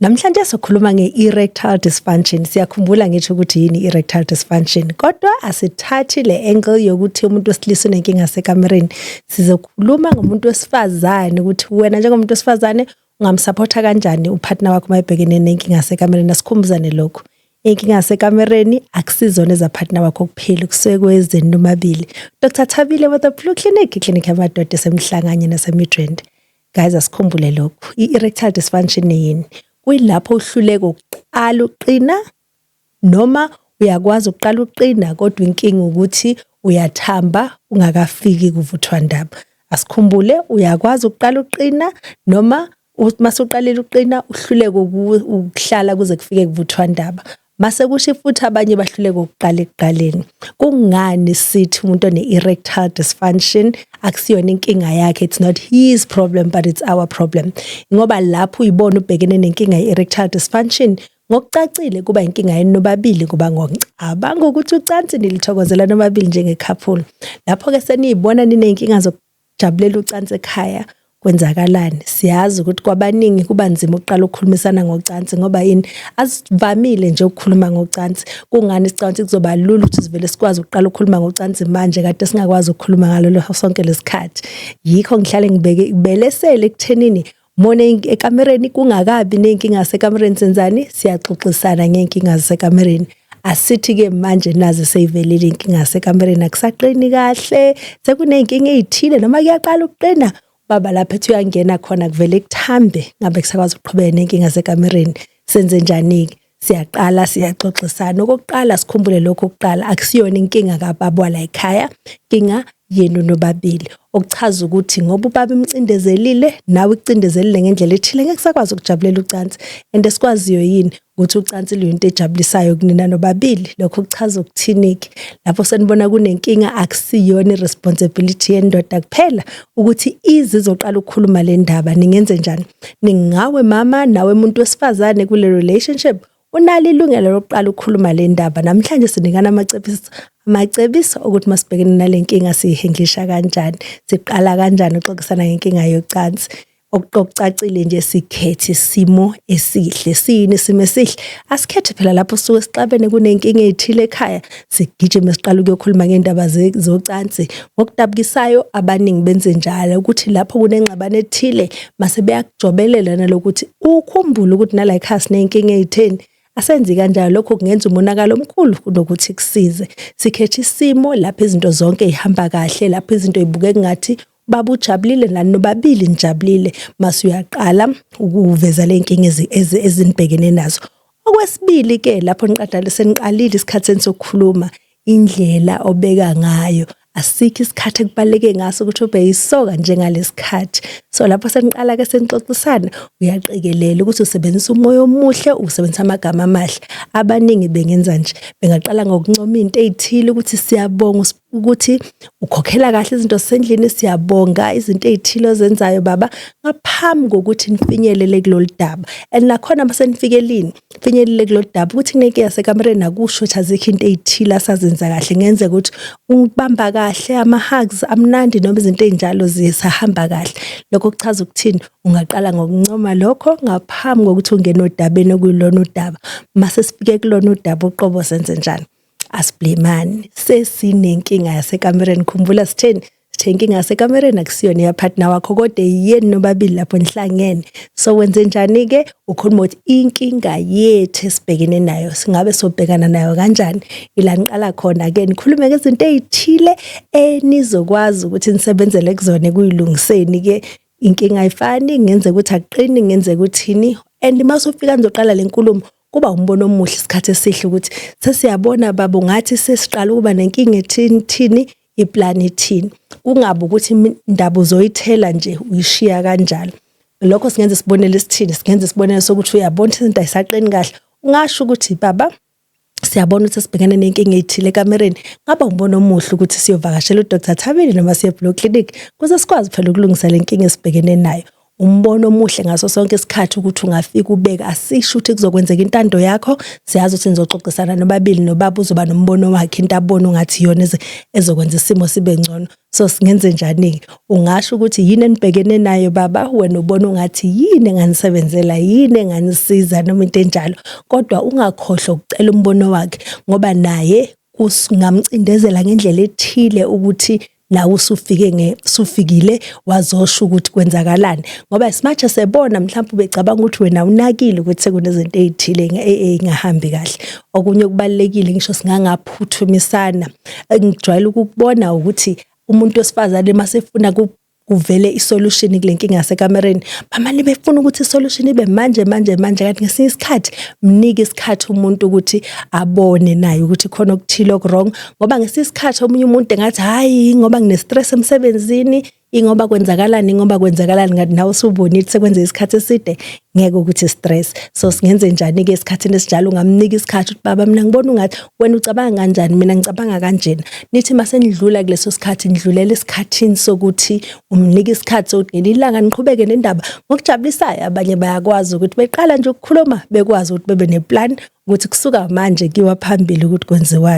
Namhlanje sokhuluma nge-erectile dysfunction. Siyakhumbula ngisho ukuthi yini i-erectile dysfunction, kodwa asithathi le angle yokuthi umuntu wesilisa unenkinga sekamereni. Sizokhuluma ngomuntu wesifazane ukuthi wena njengomuntu wesifazane ungamsupporta kanjani upartner wakho uma ebhekene nenkinga sekamereni. Asikhumbuzane lokhu. Inkinga yasekamereni akusizona ezapartner wakho kuphela, kusuke kwezenu nomabili. Dr. Thabile with the Blue Clinic, iklinikhi yamadoda eseMhlanganye naseMidrand. Guys, asikhumbule lokhu. I-erectile dysfunction yini? Kuyilapho uhluleka ukuqala uqina noma uyakwazi ukuqala uqina kodwa inkinga ukuthi uyathamba ungakafiki kuvuthwandaba. Asikhumbule, uyakwazi ukuqala uqina noma masuqalile uqina uhluleke ukuhlala kuze kufike kuvuthwandaba. Mase kusho futhi abanye bahluleka ukuqala ekuqaleni. Kungani sithi umuntu one-erectile dysfunction akusiyona inkinga yakhe, it's not his problem but it's our problem? Ngoba lapho uyibona ubhekene nenkinga ye-erectile dysfunction, ngokucacile kuba inkinga yenu nobabili, kuba ngocabanga ukuthi ucansi nilithokozela nobabili njenge-couple. Lapho-ke seniyibona niney'nkinga zokujabulela ucansi ekhaya, kwenzakalani? Siyazi ukuthi kwabaningi kuba nzima ukuqala ukukhulumisana ngocansi ngoba yini? Asivamile nje ukukhuluma ngocansi. Kungani sicabanga ukuthi kuzoba lula ukuthi sivele sikwazi ukuqala ukukhuluma ngocansi manje kade singakwazi ukukhuluma ngalo sonke lesikhathi? Yikho ngihlale ngibeke belesele ekuthenini mone ekamereni kungakabi ney'nkinga zasekamereni, senzani? Siyaxoxisana ngey'nkinga zasekamereni. Asithi-ke manje nazi seyivelile iy'nkinga zasekamereni, akusaqini kahle, sekuney'nkinga ey'thile noma kuyaqala ukuqina, baba lapho ethi uyangena khona kuvele kuthambe, ngabe kusakwazi ukuqhubeka ney'nkinga zasekamereni. Senze njani-ke? Siyaqala siyaxoxisana. Okokuqala sikhumbule lokho kuqala, akusiyona inkinga kababa wala ekhaya, inkinga yenu nobabili. Okuchaza ukuthi ngoba ubaba imcindezelile, nawe ikucindezelile ngendlela ethile, ngeke kusakwazi ukujabulela ucansi. And esikwaziyo yini ukuthi ucansi luyinto ejabulisayo kunina nobabili? Lokho kuchaza ukuthini-ke? Lapho senibona kunenkinga, akusiyona i-responsibility yendoda kuphela ukuthi ize izoqala ukukhuluma le ndaba. Ningenze njani? Ningawe mama, nawe muntu wesifazane kule relationship unalo ilungelo lokuqala ukukhuluma le ndaba. Namhlanje sinikana amacebiso ukuthi masibhekene nale nkinga siyihendlisha kanjani, siqala kanjani uxoxisana ngenkinga yocansi. Okucacile nje, sikhethe isimo esihle. Siyini isimo esihle? Asikhethe phela lapho sisuke sixabene kunenkinga ey'thile ekhaya, sigijime siqala ukuyokhuluma ngey'ndaba zocansi. Ngokudabukisayo abaningi benze njalo, ukuthi lapho kunengxabano ethile mase beyakujobelela nalokuthi ukhumbule ukuthi nala ekhaya siney'nkinga ey'theni. Asenzi kanjalo, lokho kungenza umonakalo omkhulu kunokuthi kusize. Sikhethe isimo lapho izinto zonke y'hamba kahle, lapho izinto y'bukeka ngathi baba ujabulile nani nobabili nijabulile, mase uyaqala ukuveza le nkinga ezinibhekene nazo. Okwesibili-ke, lapho niqeda seniqalile isikhathi senu sokukhuluma, indlela obeka ngayo. Asikho isikhathi ekubaluleke ngaso ukuthi ube yisoka njengalesi khathi. So lapho seniqala-ke senixoxisana, uyaqikelela ukuthi usebenzisa umoya omuhle, usebenzisa amagama amahle. Abaningi bengenza nje, bengaqala ngokuncoma into ey'thile ukuthi siyabonga ukuthi ukhokhela kahle izinto zasendlini, siyabonga izinto ey'thile ozenzayo baba, ngaphambi kokuthi nifinyelele kulolu daba. And nakhona uma senifikelile, finyelele kulolu daba, ukuthi kunenkinga yasekamereni akusho ukuthi azikho into ey'thile asazenza kahle. Kungenzeka ukuthi ubamba kahle ama-hugs amnandi noma izinto ey'njalo zisahamba kahle. Lokho kuchaza ukuthini? Ungaqala ngokuncoma lokho ngaphambi kokuthi ungene odabeni okuyilona udaba. Mase sifike kulona udaba uqobo, senze njani? Asiblemani, sesinenkinga yasekamereni. Khumbula sitheni? Sithe inkinga yasekamereni akusiyona eyapartner wakho kodwa yeni nobabili lapho nihlangene. So wenze njani-ke? Ukhuluma ukuthi inkinga yethu esibhekene nayo singabe sobhekana nayo kanjani. Ila niqala khona-ke nikhulume ngezinto ey'thile enizokwazi ukuthi nisebenzele kuzona ekuyilungiseni-ke. Inkinga ayifani, kungenzeka ukuthi akuqini, kungenzeka ukuthini. And uma usufika nizoqala le nkulumo, kuba umbono omuhle, isikhathi esihle ukuthi sesiyabona baba ungathi sesiqala ukuba nenkinga ethini thini, iplani ithini. Kungabi ukuthi indaba uzoyithela nje uyishiya kanjalo. Lokho singenza isibonelo esithini? Singenza isibonelo sokuthi uyabona ukuthi izinto ayisaqini kahle. Ungasho ukuthi baba, siyabona ukuthi sibhekene nenkinga ey'thile ekamereni, ngaba umbono omuhle ukuthi siyovakashela uDr Thabile noma siye Blue Clinic kuze sikwazi phela ukulungisa le nkinga esibhekene nayo. Umbono omuhle ngaso sonke isikhathi ukuthi ungafika ubeke, asisho ukuthi kuzokwenzeka intando yakho. Siyazi ukuthi nizoxoxisana nobabili, nobaba uzoba nombono wakhe, into abona ungathi iyona ezokwenza isimo sibe ngcono. So singenze njani-ke? Ungasho ukuthi yini enibhekene nayo baba, wena ubona ungathi yini enganisebenzela, yini enganisiza noma into enjalo. Kodwa ungakhohlwa ukucela umbono wakhe, ngoba naye kungamcindezela ngendlela ethile ukuthi nawe usufike usufikile wazosho ukuthi kwenzakalani, ngoba as much as ebona mhlawumbe ubecabanga ukuthi wena unakile ukuthi sekunezinto ey'thile ey'ngahambi kahle. Okunye okubalulekile, ngisho singangaphuthumisana, engijwayele ukukubona ukuthi umuntu wesifazane masefuna kuvele isolution kule nkinga yasekamereni, bamane befuna ukuthi isolution ibe manje manje manje, kanti ngesinye isikhathi mnike isikhathi umuntu ukuthi abone naye ukuthi khona okuthile oku-wrong. Ngoba ngesinye isikhathi omunye umuntu engathi, "Hhayi, ngoba ngine-stress emsebenzini, ingoba kwenzakalani, ingoba kwenzakalani," ngathi nawe usubonile sekwenze isikhathi eside, ngeke ukuthi stress. So singenze njani-ke esikhathini esinjalo? Ungamnika isikhathi ukuthi, "Baba, mina ngibona ungathi, wena ucabanga kanjani? Mina ngicabanga kanjena." Nithi masenidlula kuleso sikhathi, nidlulela esikhathini sokuthi umnika isikhathi sokuthi ngelinye ilanga niqhubeke nendaba ngokujabulisayo. Abanye bayakwazi ukuthi beqala nje ukukhuluma bekwazi ukuthi bebe neplan ukuthi kusuka manje kuyiwa phambili ukuthi kwenziwani.